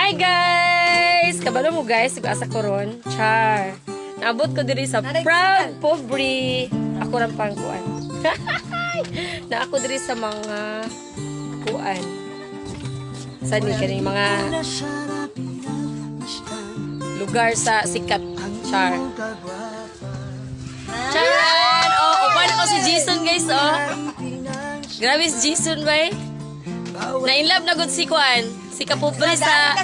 Hi guys! Kabalo mo guys, asa ko ron. Char. Naabot ko diri sa Proud Pobre. Ako rang pangkuan. Na ako diri sa mga kuan. Sa ni kaning mga lugar sa sikat. Char. Charan! Oh, uban ko si Jason guys, oh. Grabe si Jason, bay. Na in love na gud si kuan. Si Kapobre sa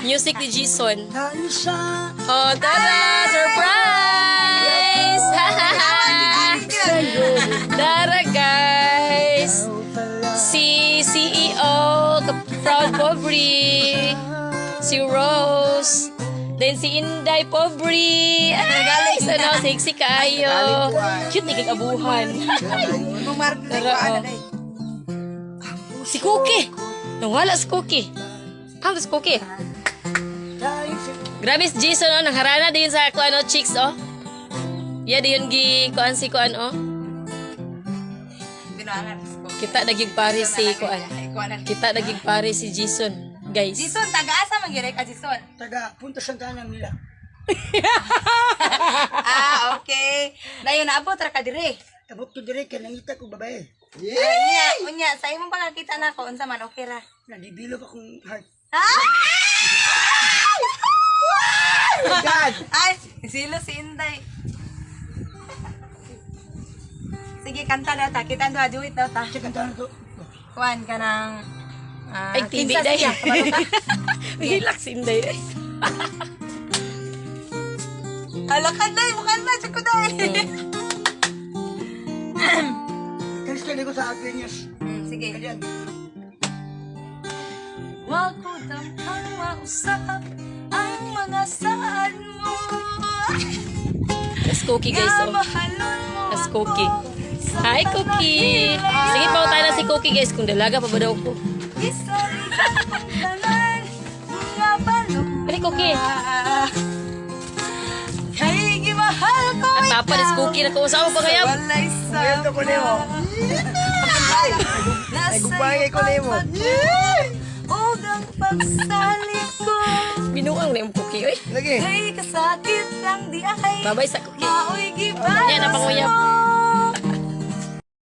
music ni Jason. Oh, tara! Surprise! Tara, guys! Si CEO, Proud Pobre, si Rose, then si Inday Pobre. Ay, sana sexy kaayo. Cute ni kay abuhan. Tara, oh. Si Cookie. Nawala si Cookie. Ah, si Cookie. Grabe si Jason, oh. Nangharana din sa kuan, oh, chicks, oh. Yeah, diyon gi kuan si kuan, oh. Kita naging pare si kuan. Kita naging pare si Jason, guys. Jason, taga-asa man gyud ka, Jason? Taga Punta Santa Ana nila. Ah, okay. Dayon naabot ra ka dire. Abot ko dire kay nangita ko babae. Unya, unya sa imong pagkakita nako unsa man, okay ra? Nadibilog akong heart. Ah! God! Ay, silo si Inday. Sige, kanta daw ta. Kita duha, duit daw ta. Sa kanta na to. Kuan ka ng Ay, TV kinsa day. siya, kabalo ka? Hilak si Inday. Hala ka day, mukha na, tsaka day. Kalis ko sa Aquarius. Sige. Kalian. Wa ko tamkang mausap ang mga saad mo. That's Cookie, guys, Nga oh. mahalon mo That's ako Cookie. sa Hi, Cookie. Sige, tayo na si Cookie, guys. Kung dalaga pa ba daw ko. Bisan ang tanan, mga balong Ano, Cookie? Kay gimahal ko At tapa ni Cookie na kuusawa pa kaya. Walay sa Kwento ko nimo. Nasa Nagupangay ko nimo. Ug ang pagsalik ko Binuang na yung Cookie, oy. Lagi. Kay kasakit lang di ay Babay sa Cookie. Maoy gibalos Yan, napanguyab. mo.